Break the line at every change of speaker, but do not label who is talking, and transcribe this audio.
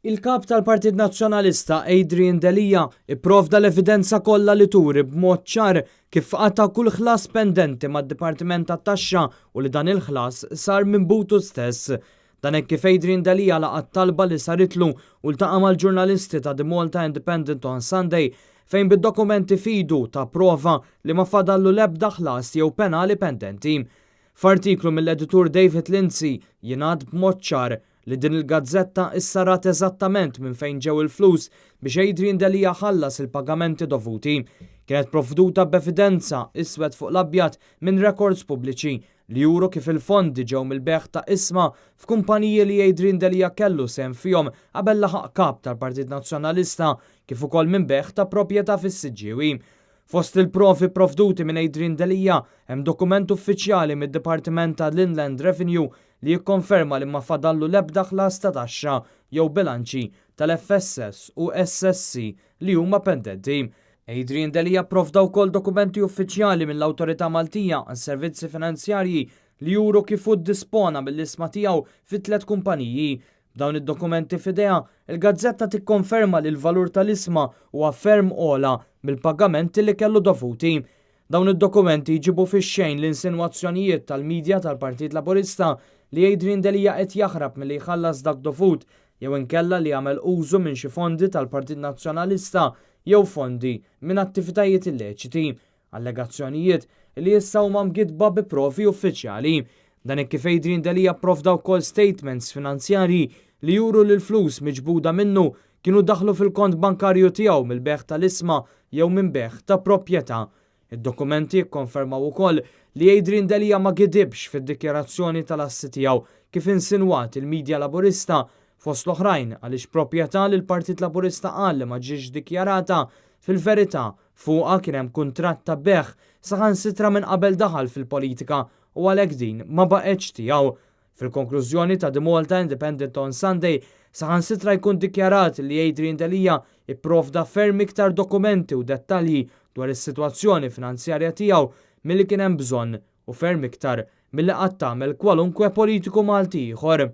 Il-Kap tal-Partit Nazzjonalista Adrian Delia ipprovda l-evidenza kollha li turi b'mod ċar kif qata' kull ħlas pendenti mad-Dipartiment tat-Taxxa u li dan il-ħlas sar minn butu stess. Dan hekk kif Adrian Delia laqa' t-talba li saritlu u ltaqa' mal-ġurnalisti ta' The Malta Independent on Sunday fejn bid-dokumenti f'idu ta prova li ma fadallu l-ebda ħlas jew penali pendenti. F'artiklu mill-editur David Lindsay jingħad b'mod ċar li din il-gazzetta issa rat eżattament minn fejn ġew il-flus biex Adrian Delia ħallas il-pagamenti dovuti. Kienet provduta b'evidenza iswed fuq l-abjad minn records pubbliċi li juru kif il-fondi ġew mill-bejgħ ta' ishma f'kumpaniji li Adrian Delia kellu sehem fihom qabel laħaq kap tal-Partit Nazzjonalista, kif ukoll minn bejgħ ta' proprjetà fis-Siġġiewi. Fost il-provi provduti minn Adrian Delia hemm dokument uffiċjali mid-Dipartiment tal-Inland Revenue li jikkonferma li ma fadallu l-ebda ħlas ta' taxxa jew bilanċi tal-FSS u SSC li huma pendenti. Adrian Delia provda wkoll dokumenti uffiċjali mill-Awtorità Maltija għas-Servizzi Finanzjarji li juru kif hu ddispona mill-ishma tiegħu fi tliet kumpaniji. B'dawn id-dokumenti f'idejha, il-gazzetta tikkonferma li l-valur tal-ishma huwa ferm ogħla mill-pagamenti li kellu dovuti. Dawn id-dokumenti jġibu fix-xejn l-insinwazzjonijiet tal-midja tal-Partit Laburista li Adrian Delia qed jaħrab milli jħallas dak dovut jew inkella li jagħmel użu minn xi fondi tal-Partit Nazzjonalista jew fondi minn attivitajiet illeċiti. Allegazzjonijiet li issa huma mgidba bi provi uffiċjali. Dan hekk kif Adrian Delia pprovda wkoll statements finanzjarji li juru li l-flus miġbuda minnu kienu daħlu fil-kont bankarju tiegħu mill-bejgħ tal-ishma jew minn bejgħ ta' proprjetà. Id-dokumenti kkonfermaw ukoll li Adrian Delia ma gidibx fid-dikjarazzjoni tal-assi tiegħu kif insinwat il-midja Laburista, fost l-oħrajn għaliex proprjetà li l-Partit Laburista qal li ma ġietx dikjarata, fil-verità fuqha kien hemm kuntratt ta' bejgħ saħansitra minn qabel daħal fil-politika u għalhekk din ma baqgħetx tiegħu. Fil-konklużjoni ta' The Malta Independent on Sunday, saħansitra jkun dikjarat li Adrian Delia ipprovda ferm iktar dokumenti u dettalji dwar is-sitwazzjoni finanzjarja tiegħu milli kien hemm bżonn u ferm iktar milli qatt tagħmel kwalunkwe politiku Malti ieħor.